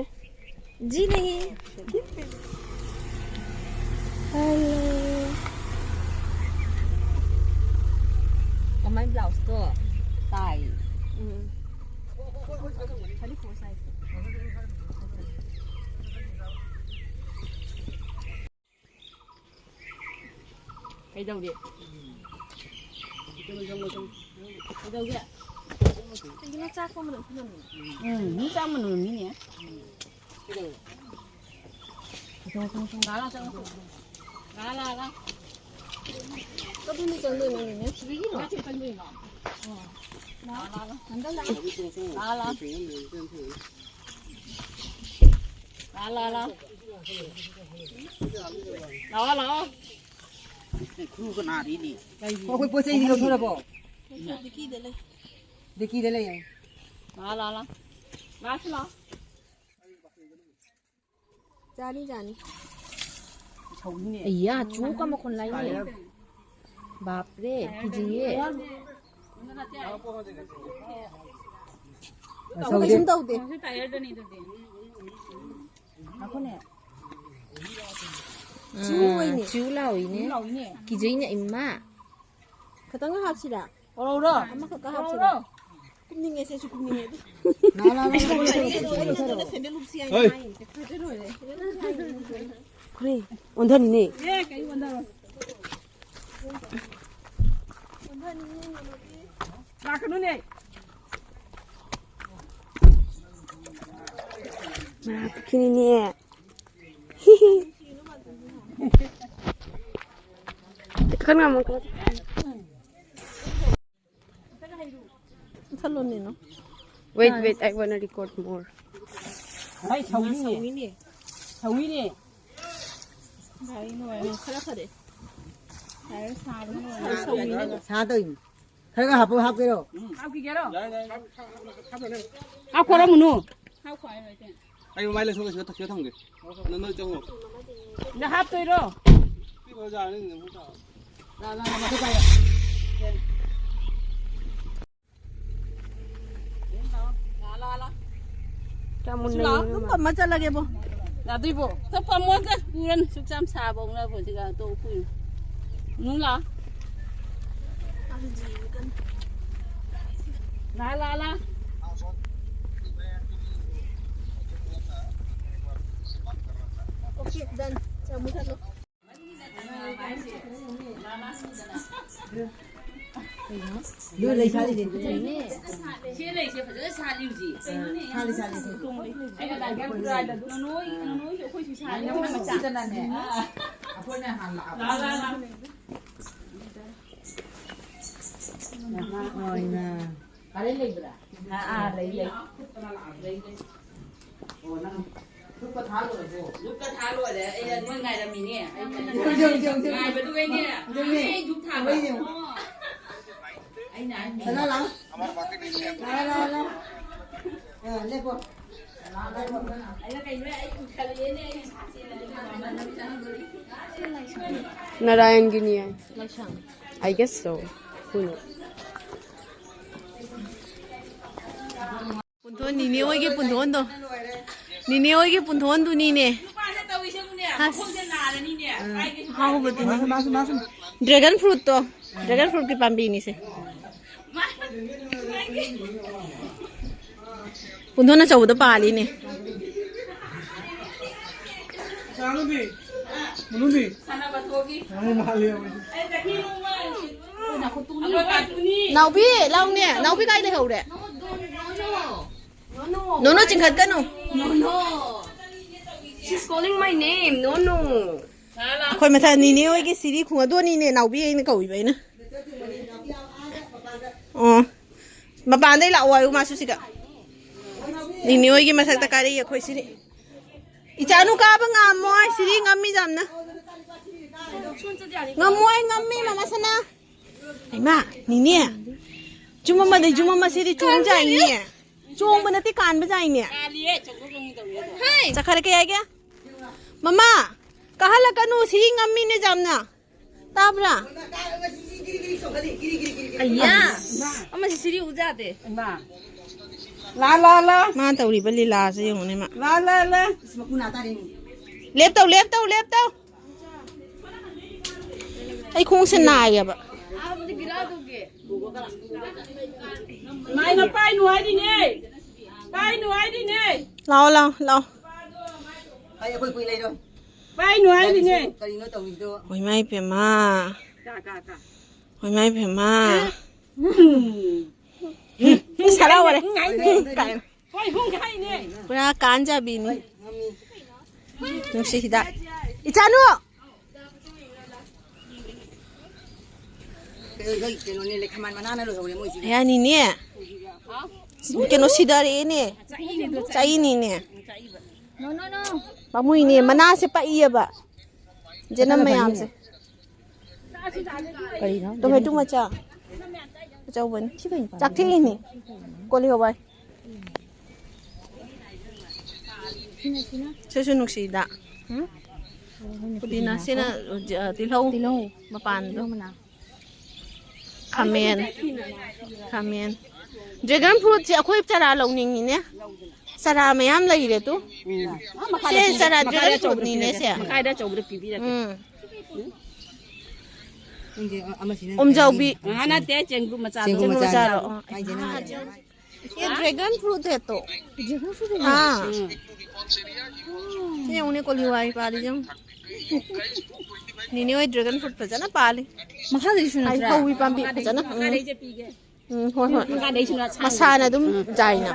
ꯖꯤ ꯅꯍꯤ꯫ ꯍꯜꯂꯣ꯫ ꯀꯃꯥꯏ ꯕ꯭ꯂꯥꯎꯁꯇꯣ ꯇꯥꯏ? ꯎꯝ꯫ ꯀꯩꯗꯧꯒꯦ? ꯀꯩꯗꯧꯒꯦ? ꯀꯩꯒꯤꯅꯣ ꯆꯥꯛ ꯀꯣꯝꯕꯗ ꯊꯝꯃꯝꯃꯤꯅꯦ? ꯎꯝ, ꯃꯤ ꯆꯥꯛ ꯃꯨꯟꯅꯔꯝꯃꯤꯅꯦ꯫ ꯂꯥꯛꯑꯣ, ꯂꯥꯛꯑꯣ, ꯂꯥꯛꯑꯣ꯫ ꯀꯗꯣꯝꯗ ꯆꯪꯗꯣꯏꯅꯣ, ꯅꯦꯅꯦ? ꯁꯤꯗꯒꯤꯔꯣ? ꯀꯥꯏ ꯆꯪꯗꯣꯏꯅꯣ? ꯑꯣ꯫ ꯂꯥꯛꯑꯣ, ꯂꯥꯛꯑꯣ, ꯂꯥꯛꯑꯣ꯫ ꯂꯥꯛꯑꯣ, ꯂꯥꯛꯑꯣ꯫ ꯂꯥꯛꯑꯣ, ꯂꯥꯛꯑꯣ, ꯂꯥꯛꯑꯣ꯫ ꯂꯥꯛꯑꯣ, ꯂꯥꯛꯑꯣ꯫ ꯈꯨꯔꯨꯒ ꯅꯥꯔꯤꯅꯦ꯫ ꯑꯩꯈꯣꯏ ꯄꯣꯠ ꯆꯩꯗꯤ ꯂꯧꯊꯣꯔꯛꯑꯕꯣ? ꯗꯤꯛꯀꯤꯗ ꯂꯩ꯫ ꯗꯤꯛꯀꯤꯗ ꯂꯩ ꯍꯥꯏ꯫ ꯂꯥꯛꯑꯣ, ꯂꯥꯛꯑꯣ, ꯂꯥꯛꯑꯣ꯫ ꯂꯥꯛꯑꯣ, ꯂꯥꯛꯑꯣ꯫ ꯌꯥꯅꯤ, ꯌꯥꯅꯤ꯫ ꯑꯩꯌꯥ, ꯆꯨꯀ ꯃꯈꯣꯟ ꯂꯥꯛꯏꯅꯦ꯫ ꯕꯥꯞꯔꯦ, ꯀꯤꯖꯩꯌꯦ꯫ ꯀꯩꯁꯨꯝ ꯇꯧꯗꯦ꯫ ꯉꯥꯏꯈꯣꯅꯦ꯫ ꯆꯨ ꯑꯣꯏꯅꯦ꯫ ꯆꯨ ꯂꯥꯎꯏꯅꯦ꯫ ꯆꯨ ꯂꯥꯎꯏꯅꯦ꯫ ꯀꯤꯖꯩꯅꯦ ꯏꯃꯥ꯫ ꯈꯇꯪꯒ ꯍꯥꯞꯁꯤꯔꯥ? ꯂꯧꯔꯣ꯫ ꯑꯃꯈꯛꯀ ꯍꯥꯞꯁꯤꯔꯥ? ꯂꯧꯔꯣ꯫ ꯀꯨꯝꯅꯤꯡꯉꯦ, ꯁꯦꯁꯨ ꯀꯨꯝꯅꯤꯡꯉꯦ ꯑꯗꯨ꯫ ꯂꯥ, ꯂꯥ, ꯂꯥ, ꯂꯥ, ꯂꯥ, ꯂꯥ, ꯂꯥ, ꯂꯥ꯫ ꯁꯦꯟꯗꯜ ꯂꯨꯞꯁꯤ ꯍꯥꯏꯅ ꯍꯩ꯫ ꯍꯥꯏꯅꯦ꯫ ꯈꯔ ꯂꯣꯏꯔꯦ꯫ ꯈꯨꯔꯦ, ꯑꯣꯟꯊꯅꯤꯅꯦ꯫ ꯑꯦ, ꯀꯩ ꯑꯣꯟꯊꯔꯣ? ꯑꯣꯟꯊꯅꯤꯡꯉꯦ, ꯏꯃꯥꯟꯅꯕꯤ꯫ ꯂꯥꯛꯀꯅꯨꯅꯦ꯫ ꯃꯔꯥ ꯄꯨꯈ꯭ꯔꯤꯅꯤꯅꯦ꯫ ꯀꯟ ꯉꯝꯃꯣ, ꯀꯟ꯫ ꯃꯨꯊꯠꯂꯣꯅꯦ, ꯅꯣ꯫ Wait, wait, I wanna record more. ꯍꯩ, ꯁꯧꯏꯅꯦ꯫ ꯁꯧꯏꯅꯦ꯫ ꯁꯧꯏꯅꯦ꯫ ꯒꯥꯔꯤ ꯅꯨꯡꯉꯥꯏ, ꯈꯔ ꯐꯔꯦ꯫ ꯒꯥꯔꯤ ꯁꯥꯕꯅ ꯂꯣꯏꯔꯦ꯫ ꯁꯧꯏꯅꯦ꯫ ꯁꯥꯗꯣꯏꯅꯤ꯫ ꯈꯔ ꯈꯔ ꯍꯥꯞꯄꯨ, ꯍꯥꯞꯀꯦꯔꯣ? ꯍꯥꯞꯈꯤꯒꯦꯔꯣ? ꯌꯥꯏ, ꯌꯥꯏ, ꯌꯥꯏ꯫ ꯍꯥꯞꯈꯣꯔꯝꯃꯨꯅꯨ꯫ ꯍꯥꯞꯈꯣ ꯍꯥꯏꯔꯣꯏ, ꯏꯇꯩ꯫ ꯑꯩ ꯃꯃꯥꯏ ꯂꯩꯊꯣꯛꯑꯒ ꯁꯤꯗ ꯊꯝꯒꯦ꯫ ꯅꯪ, ꯅꯣꯏ ꯆꯪꯉꯣ꯫ ꯅꯪ ꯍꯥꯞꯇꯣꯏꯔꯣ? ꯁꯤ ꯑꯣꯖꯥꯅꯤ, ꯅꯪ ꯍꯥꯞꯇꯣꯏꯔꯣ? ꯂꯥ, ꯂꯥ, ꯂꯥ, ꯃꯊꯛ ꯀꯥꯏꯗ? ꯀꯌꯥꯝ ꯂꯥꯛꯑꯣ, ꯃꯨꯟꯅꯩꯅꯣ ꯑꯗꯨꯝ ꯃꯥ? ꯄꯝꯃ ꯆꯠꯂꯒꯦꯕꯣ꯫ ꯌꯥꯗꯣꯏꯕꯣ? ꯇꯞ ꯄꯝꯃꯣ ꯑꯝꯇ꯫ ꯄꯨꯔꯅꯤ꯫ ꯁꯨꯛ ꯌꯥꯝ ꯁꯥꯕ ꯍꯧꯅꯕ ꯍꯧꯖꯤꯛ ꯀꯥꯟ ꯇꯣꯛ ꯄꯨꯏ꯫ ꯅꯨꯡ ꯂꯥꯛꯑꯣ꯫ ꯂꯥ, ꯂꯥ, ꯂꯥ꯫ Okay, done. ꯆꯥ, ꯃꯨꯊꯠꯂꯣ꯫ ꯅꯣꯏ ꯂꯩ ꯁꯥꯠꯂꯤꯁꯦ꯫ ꯁꯤ ꯂꯩꯁꯦ ꯐꯖꯅ ꯁꯥꯠꯂꯤ ꯍꯧꯖꯤꯛ꯫ ꯁꯥꯠꯂꯤ, ꯁꯥꯠꯂꯤ, ꯁꯥꯠꯂꯤ꯫ ꯑꯩꯅ ꯗꯥꯏꯔꯦꯛ ꯄꯨꯔꯛꯑꯦ꯫ ꯅꯣꯏ, ꯅꯣꯏꯁꯨ ꯑꯩꯈꯣꯏꯁꯨ ꯁꯥꯠꯂꯤ꯫ ꯑꯩꯈꯣꯏꯅ ꯃꯆꯥꯗꯅꯅꯦ꯫ ꯑꯩꯈꯣꯏꯅ ꯍꯥꯟꯅ ꯂꯥꯛꯑꯕ꯫ ꯂꯥ, ꯂꯥ, ꯂꯥ꯫ ꯍꯣꯏꯅ꯫ ꯀꯥꯂꯦꯟ ꯂꯩꯕ꯭ꯔꯥ? ꯑꯥ, ꯑꯥ, ꯂꯩ, ꯂꯩ꯫ ꯂꯩ, ꯂꯩ꯫ ꯑꯣ, ꯅꯪ ꯙꯨꯞꯀ ꯊꯥ ꯂꯣꯏꯔꯕꯣ? ꯙꯨꯞꯀ ꯊꯥ ꯂꯣꯏꯔꯦ꯫ ꯑꯩꯅ ꯅꯣꯏ ꯉꯥꯏꯔꯝꯃꯤꯅꯦ꯫ ꯑꯩ ꯌꯦꯡꯉꯨ, ꯌꯦꯡꯉꯨ, ꯌꯦꯡꯉꯨ, ꯌꯦꯡꯉꯨ꯫ ꯉꯥꯏꯕꯗꯨꯒꯩꯅꯦ꯫ ꯌꯦꯡꯉꯨꯅꯦ꯫ ꯑꯩ ꯙꯨꯞ ꯊꯥꯕ꯫ ꯍꯣꯏ, ꯌꯦꯡꯉꯨ꯫ ꯑꯩꯅ ꯍꯥꯏꯅꯦ꯫ ꯂꯥꯛꯑꯣ, ꯂꯥꯛꯑꯣ꯫ ꯂꯥꯛꯑꯣ, ꯂꯥꯛꯑꯣ, ꯂꯥꯛꯑꯣ꯫ ꯑ, ꯂꯦꯞꯄꯣ꯫ ꯑꯩꯅ ꯀꯩꯅꯣ ꯑꯩ ꯄꯨꯈꯠꯂꯛꯑꯦꯅꯦ, ꯑꯩ ꯁꯥꯁꯦꯅ꯫ ꯅꯥꯔꯥꯌꯟꯒꯤꯅꯤ ꯍꯥꯏ꯫ I guess so. Who knows? ꯄꯨꯟꯊꯣꯟ, ꯅꯤꯅꯦ ꯍꯣꯏꯒꯤ ꯄꯨꯟꯊꯣꯟꯗꯣ꯫ ꯅꯤꯅꯦ ꯍꯣꯏꯒꯤ ꯄꯨꯟꯊꯣꯟꯗꯨꯅꯤꯅꯦ꯫ ꯅꯨꯄꯥꯁꯦ ꯇꯧꯔꯤꯁꯦ ꯌꯦꯡꯉꯨꯅꯦ, ꯑꯁ꯫ ꯃꯈꯣꯡꯁꯦ ꯅꯥꯔꯅꯤꯅꯦ꯫ ꯑꯥ, ꯀꯥꯏꯗꯩ ꯍꯥꯎꯕꯗꯨꯅꯤ꯫ ꯃꯥꯁꯨ, ꯃꯥꯁꯨ, ꯃꯥꯁꯨ꯫ Dragon fruitꯇꯣ꯫ Dragon fruitꯀꯤ ꯄꯥꯝꯕꯤꯅꯤꯁꯦ꯫ ꯃꯥ-, ꯃꯥꯒꯤ ꯄꯨꯟꯊꯣꯟ ꯑꯆꯧꯕꯗꯣ ꯄꯥꯜꯂꯤꯅꯦ꯫ ꯁꯥꯟꯅꯕ ꯊꯣꯛꯈꯤ꯫ ꯑꯩ ꯆꯍꯤ ꯑꯃ ꯅꯥꯎꯕꯤ, ꯂꯥꯎꯅꯦ꯫ ꯅꯥꯎꯕꯤ ꯀꯥꯏ ꯂꯩꯍꯧꯔꯦ? ꯅꯣꯅꯣ, ꯆꯤꯡꯈꯠꯀꯅꯨ꯫ No, no. She's calling my name. No, no. ꯑꯩꯈꯣꯏ ꯃꯊꯛ ꯅꯤꯅꯦ ꯍꯣꯏꯒꯤ ꯁꯤꯔꯤ ꯈꯣꯡ ꯑꯗꯨꯅꯤꯅꯦ, ꯅꯥꯎꯕꯤ ꯑꯩꯅ ꯀꯧꯏꯕ ꯑꯩꯅ꯫ ꯑꯣ, ꯃꯄꯥꯟꯗꯩ ꯂꯥꯛꯑꯣ ꯍꯥꯏꯌꯨ ꯃꯥꯁꯨ ꯁꯤꯗ꯫ ꯅꯤꯅꯦ ꯍꯣꯏꯒꯤ ꯃꯊꯛꯇ ꯀꯥꯔꯛꯏ ꯑꯩꯈꯣꯏ ꯁꯤꯔꯤ꯫ ꯏꯆꯥꯅꯨ ꯀꯥꯕ ꯉꯝꯃꯣꯏ, ꯁꯤꯔꯤ ꯉꯝꯃꯤ ꯌꯥꯝꯅ꯫ ꯉꯝꯃꯣꯏ, ꯉꯝꯃꯤ ꯃꯃꯥ ꯁꯅꯥ꯫ ꯍꯩꯃꯥ, ꯅꯤꯅꯦ꯫ ꯌꯨꯝ ꯑꯃꯗꯩ ꯌꯨꯝ ꯑꯃ ꯁꯤꯗꯤ ꯆꯣꯡꯖꯥꯏꯅꯦ꯫ ꯆꯣꯡꯕ ꯅꯠꯇꯦ, ꯀꯥꯟꯕ ꯖꯥꯏꯅꯦ꯫ ꯆꯠꯈ꯭ꯔꯦ ꯀꯩ ꯍꯥꯏꯒꯦ? ꯃꯃꯥ, ꯀꯥꯍꯜꯂꯛꯀꯅꯨ, ꯁꯤꯔꯤ ꯉꯝꯃꯤꯅꯦ ꯌꯥꯝꯅ꯫ ꯇꯥꯕ꯭ꯔꯥ? ꯑꯌꯥ! ꯑꯃꯁꯤ ꯁꯤꯔꯤ ꯎꯖꯥꯗꯦ꯫ ꯏꯃꯥ꯫ ꯂꯥ, ꯂꯥ, ꯂꯥ꯫ ꯃꯥ ꯇꯧꯔꯤꯕ ꯂꯤꯂꯥꯁꯦ ꯌꯦꯡꯉꯨꯅꯦ ꯃꯥ꯫ ꯂꯥ, ꯂꯥ, ꯂꯥ꯫ ꯂꯦꯞꯇꯧ, ꯂꯦꯞꯇꯧ, ꯂꯦꯞꯇꯧ꯫ ꯑꯩ ꯈꯣꯡꯁꯦ ꯅꯥꯏꯌꯦꯕ꯫ ꯃꯥꯏꯅ ꯄꯥꯏꯅꯨ ꯍꯥꯏꯔꯤꯅꯦ꯫ ꯄꯥꯏꯅꯨ ꯍꯥꯏꯔꯤꯅꯦ꯫ ꯂꯥꯛꯑꯣ, ꯂꯥꯛꯑꯣ, ꯂꯥꯛꯑꯣ꯫ ꯑꯩ ꯑꯩꯈꯣꯏ ꯀꯨꯏ ꯂꯩꯔꯣꯏ꯫ ꯄꯥꯏꯅꯨ ꯍꯥꯏꯔꯤꯅꯦ꯫ ꯀꯔꯤꯅꯣ ꯇꯧꯔꯤꯗꯣ? ꯍꯣꯏ, ꯃꯥꯏ ꯄꯦꯝꯃ꯫ ꯀꯥ, ꯀꯥ, ꯀꯥ꯫ ꯍꯣꯏ, ꯃꯥꯏ ꯄꯦꯝꯃ꯫ ꯎꯝ꯫ ꯏꯁ, ꯍꯔꯥꯎꯔꯦ꯫ ꯎꯝ, ꯍꯥꯏꯅꯦ꯫ ꯀꯥꯏꯅ꯫ ꯍꯣꯏ, ꯍꯨꯝ, ꯍꯥꯏꯅꯦ꯫ ꯄꯨꯔꯥ ꯀꯥꯟꯖꯕꯤꯅꯤ꯫ ꯅꯨꯡꯁꯤ ꯍꯤꯗꯥꯛ꯫ ꯏꯆꯥꯅꯨ! ꯀꯩꯅꯣꯅꯦ, ꯂꯩꯈꯥꯃꯥꯟ ꯃꯅꯥꯅ ꯂꯣꯏꯍꯧꯔꯦ ꯃꯣꯏꯁꯤꯗꯤ꯫ ꯑꯌꯥꯅꯤꯅꯦ꯫ ꯀꯩꯅꯣ ꯁꯤꯗꯔꯛꯑꯦꯅꯦ꯫ ꯆꯥꯛꯏꯅꯤꯅꯦ꯫ ꯄꯥꯝꯃꯨꯏꯅꯦ, ꯃꯅꯥꯁꯦ ꯄꯛꯏꯌꯦꯕ꯫ ꯖꯅꯝ ꯃꯌꯥꯝꯁꯦ꯫ ꯀꯔꯤꯅꯣ? ꯇꯣꯃꯦꯇꯣ ꯃꯆꯥ꯫ ꯑꯆꯧꯕꯅꯤ꯫ ꯁꯤ ꯀꯩꯅꯣ? ꯆꯥꯛꯊꯦꯛꯏꯅꯤ꯫ ꯀꯣꯂꯤ ꯍꯋꯥꯏ꯫ ꯁꯤꯁꯨ ꯅꯨꯡꯁꯤꯗ꯫ ꯎꯝ? ꯄꯨꯗꯤꯅꯥ꯫ ꯁꯤꯅ, ꯑ, ꯇꯤꯜꯍꯧ꯫ ꯇꯤꯜꯍꯧ꯫ ꯃꯄꯥꯟꯗꯣ꯫ ꯇꯤꯜꯍꯧ ꯃꯅꯥ꯫ ꯈꯥꯃꯦꯟ꯫ ꯈꯥꯃꯦꯟ꯫ Dragon fruitꯁꯦ ꯑꯩꯈꯣꯏ ꯆꯔꯥ ꯂꯧꯅꯤꯡꯉꯤꯅꯦ꯫ ꯆꯔꯥ ꯃꯌꯥꯝ ꯂꯩꯔꯦ ꯇꯨ꯫ ꯎꯝ꯫ ꯁꯦ ꯆꯔꯥ dragon fruitꯅꯤꯅꯦ ꯁꯦ꯫ ꯃꯈꯥꯏꯗ ꯑꯆꯧꯕꯗ ꯄꯤꯕꯤꯔꯛꯀꯦ꯫ ꯎꯝ꯫ ꯈꯪꯗꯦ, ꯑ-, ꯑꯃꯁꯤꯅ ꯑꯣꯝꯖꯥꯎꯕꯤ꯫ ꯑ, ꯅꯠꯇꯦ, ꯆꯦꯡꯒꯨꯞ ꯃꯆꯥꯗꯣ꯫ ꯆꯦꯡꯒꯨꯞ ꯃꯆꯥ꯫ ꯃꯆꯥꯔꯣ? ꯑ꯫ ꯍꯥꯏꯁꯦ ꯅꯪ꯫ ये dragon fruit है तो। Dragon fruit है? हाँ। ꯎꯝ꯫ ये उन्हें कोली हुआ है, पा लीजिए। ꯅꯤꯅꯦ ꯍꯣꯏ dragon fruit ꯐꯖꯅ ꯄꯥꯜꯂꯤ꯫ ꯃꯈꯥꯗꯁꯨ ꯍꯥꯏ ꯅꯠꯇ꯭ꯔꯥ? ꯍꯧꯋꯤ ꯄꯥꯝꯕꯤ ꯐꯖꯅ꯫ ꯎꯝ꯫ ꯎꯝ, ꯍꯣꯏ, ꯍꯣꯏ꯫ ꯃꯈꯥꯗꯩꯁꯨ ꯅꯠꯇ꯭ꯔꯥ? ꯃꯁꯥꯅ ꯑꯗꯨꯝ ꯖꯥꯏꯅ꯫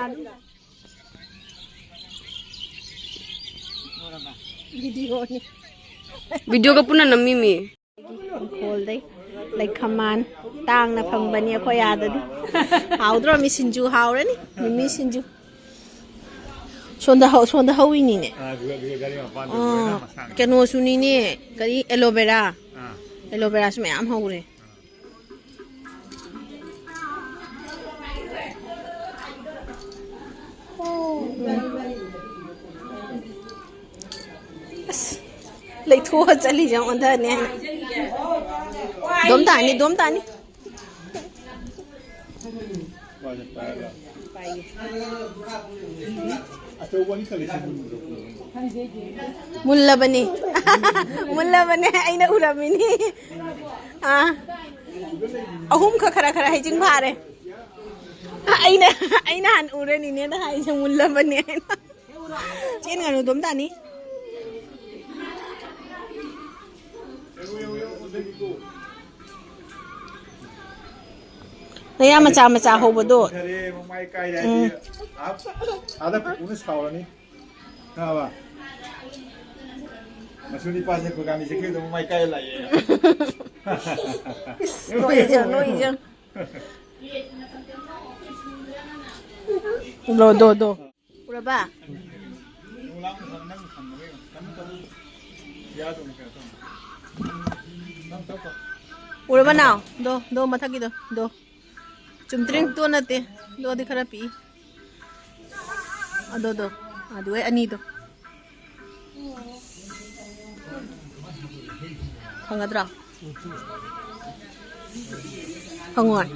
ꯚꯤꯗꯤꯑꯣꯒ ꯄꯨꯟꯅ ꯅꯝꯃꯤꯃꯤ꯫ ꯏꯪꯈꯣꯜꯗꯩ ꯂꯩꯈꯃꯥꯟ ꯇꯥꯡꯅ ꯐꯪꯕꯅꯤ ꯑꯩꯈꯣꯏ ꯑꯥꯗꯗꯤ꯫ ꯍꯥꯎꯗ꯭ꯔꯣ? ꯃꯤ ꯁꯤꯡꯖꯨ ꯍꯥꯎꯔꯅꯤ꯫ ꯃꯤꯃꯤ ꯁꯤꯡꯖꯨ꯫ ꯁꯣꯝꯗ ꯍꯧ-, ꯁꯣꯝꯗ ꯍꯧꯋꯤꯅꯤꯅꯦ꯫ ꯑꯥ, ꯑꯗꯨꯒ, ꯑꯗꯨꯒ ꯒꯥꯔꯤ ꯃꯄꯥꯟꯗ ꯑꯥ, ꯂꯣꯏꯅ ꯃꯁꯥꯅ꯫ ꯀꯩꯅꯣꯁꯨꯅꯤꯅꯦ꯫ ꯀꯔꯤ? Aloe vera꯫ ꯑꯥ꯫ Aloe veraꯁꯨ ꯃꯌꯥꯝ ꯍꯧꯔꯦ꯫ ꯑꯁ, ꯂꯩꯊꯣꯛꯑ ꯆꯠꯂꯤꯁꯦ ꯑꯣꯟꯊꯅꯤ ꯍꯥꯏꯅ꯫ ꯗꯣꯝ ꯇꯥꯅꯤ, ꯗꯣꯝ ꯇꯥꯅꯤ꯫ ꯃꯨꯜꯂꯕꯅꯤ꯫ ꯃꯨꯜꯂꯕꯅꯦ꯫ ꯑꯩꯅ ꯎꯔꯝꯃꯤꯅꯤ꯫ ꯑꯥ꯫ ꯑꯍꯨꯝꯈꯛ ꯈꯔ ꯈꯔ ꯍꯩꯖꯤꯡ ꯐꯥꯔꯦ꯫ ꯑꯩꯅ, ꯑꯩꯅ ꯍꯥꯟꯅ ꯎꯔꯅꯤꯅꯦꯅ ꯍꯥꯏꯁꯦ ꯃꯨꯜꯂꯕꯅꯦ ꯍꯥꯏꯅ꯫ ꯆꯦꯟꯒꯅꯨ, ꯑꯗꯨꯝ ꯇꯥꯅꯤ꯫ ꯅꯌꯥ ꯃꯆꯥ ꯃꯆꯥ ꯍꯧꯕꯗꯣ꯫ ꯎꯝ꯫ ꯑꯥꯗ ꯄꯨꯄꯨꯅ ꯁꯥꯎꯔꯅꯤ꯫ ꯈꯪꯉꯕ? ꯃꯁꯨ ꯅꯤꯄꯥꯁꯦ ꯈꯨꯒꯥꯃꯤ ꯆꯠꯈꯤꯕꯗꯣ ꯃꯃꯥꯏ ꯀꯥꯏ ꯂꯥꯛꯑꯦ꯫ ꯏꯁ, ꯅꯣꯛꯏꯁꯦ, ꯅꯣꯛꯏꯁꯦ꯫ ꯗꯣ, ꯗꯣ, ꯗꯣ꯫ ꯎꯔꯕ? ꯎꯔꯕ ꯅꯥꯎ? ꯗꯣ, ꯗꯣ, ꯃꯊꯛꯀꯤꯗꯣ, ꯗꯣ꯫ ꯆꯨꯝꯗ꯭ꯔꯤꯡ ꯇꯣ ꯅꯠꯇꯦ꯫ ꯗꯣꯗꯤ ꯈꯔ ꯄꯤꯛꯏ꯫ ꯑꯗꯣ, ꯗꯣ꯫ ꯑꯗꯨ ꯑꯩ ꯑꯅꯤꯗꯣ꯫ ꯐꯪꯒꯗ꯭ꯔꯣ? ꯐꯪꯉꯣꯏ꯫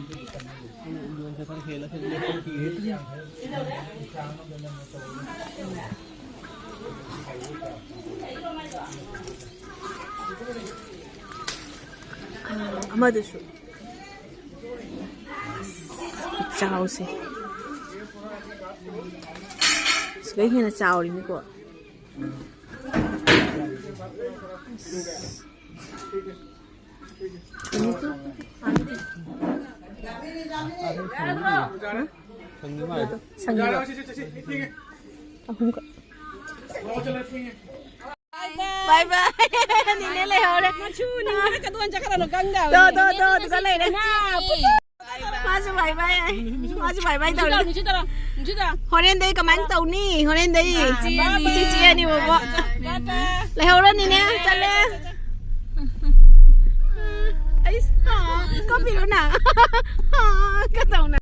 ꯑꯃꯗꯨꯁꯨ꯫ ꯆꯥꯎꯁꯦ꯫ ꯁꯤꯗꯩ ꯍꯦꯟꯅ ꯆꯥꯎꯔꯤꯅꯤꯀꯣ꯫ ꯁꯪꯉꯤꯕ꯫ ꯑꯍꯨꯝꯈꯛ꯫ ꯕꯥꯏ ꯕꯥꯏ꯫ ꯅꯤꯅꯦ ꯂꯩꯍꯧꯔꯦ꯫ ꯃꯆꯨ ꯅꯤꯅꯦ ꯀꯗꯣꯟ ꯆꯠꯈ꯭ꯔꯅꯣ ꯈꯪꯗꯕꯅꯦ꯫ ꯇꯣ, ꯇꯣ, ꯇꯣ, ꯑꯗꯨꯗ ꯂꯩꯔꯦ꯫ ꯃꯥꯁꯨ ꯕꯥꯏ ꯕꯥꯏ꯫ ꯃꯥꯁꯨ ꯕꯥꯏ ꯕꯥꯏ ꯇꯧꯔꯦ꯫ ꯅꯨꯡꯁꯤꯠ ꯇꯧꯔꯣ, ꯅꯨꯡꯁꯤꯠ ꯇꯧꯔꯣ꯫ ꯍꯣꯔꯦꯟꯗꯩ ꯀꯃꯥꯏꯅ ꯇꯧꯅꯤ? ꯍꯣꯔꯦꯟꯗꯩ꯫ ꯆꯦꯜꯂꯅꯤ꯫ ꯏꯆꯦ ꯆꯦꯜꯂꯅꯤ ꯕꯣꯕꯣ꯫ ꯇꯥꯇꯥ꯫ ꯂꯩꯍꯧꯔꯅꯤꯅꯦ꯫ ꯆꯠꯂꯦ꯫ ꯑꯩꯁ, ꯑꯥ, ꯀꯞꯄꯤꯔꯣ ꯅꯪ? ꯑꯥ, ꯀꯗꯧꯅ?